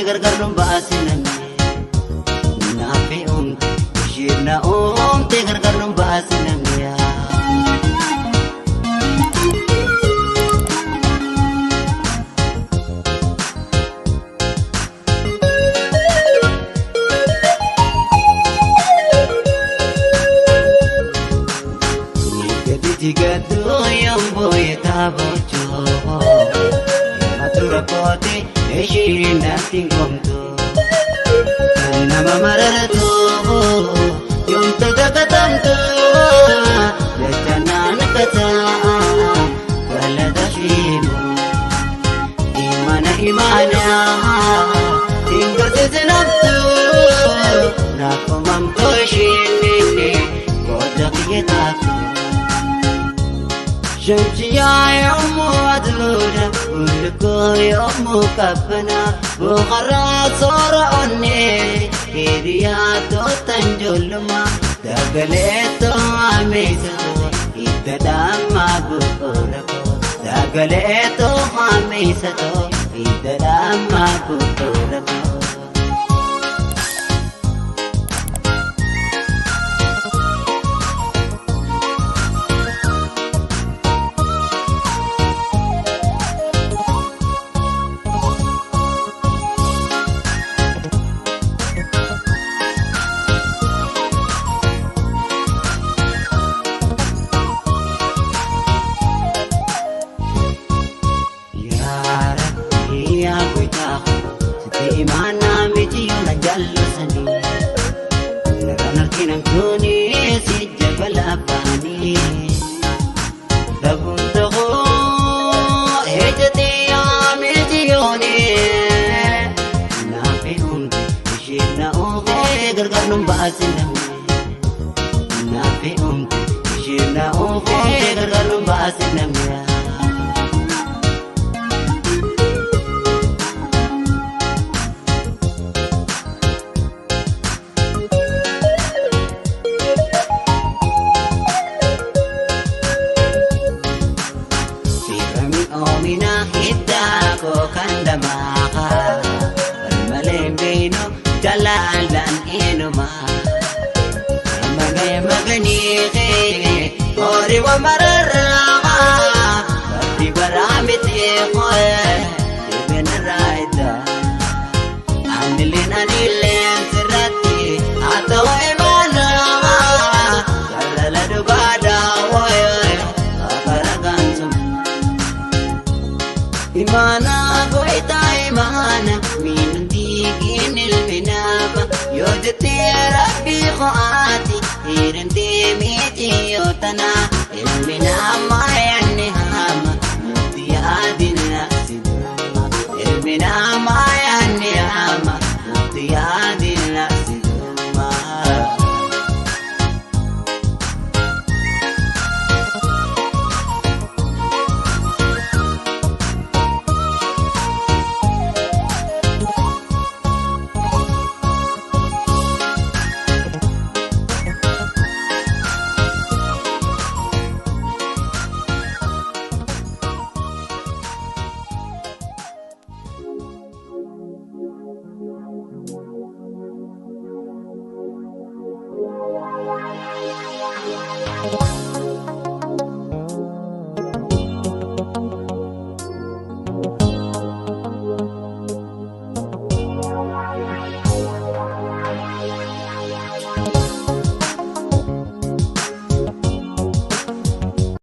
gargar nun baasiname naafi uumte isheen na uumte gargar nun baasiname. Nama mararatu yoomta dagatamtu jechanaan kataa galata shiimu imana imaana hingarsiisinaftu naafumamtu ishiin qooda kiyya taatu. Shamsiyaa yommuu aduudha bulkoo yommuu qabbana boqorraa soora onnee hiriyaa tootan ijoollummaa dagaleetoo ameessatoo hidda dhaammaa bu'uura koo dagaleetoo ameessatoo hidda dhaammaa bu'uura koo. Rabbi qo'aati hirintee miti yoo tana ilmi namaa.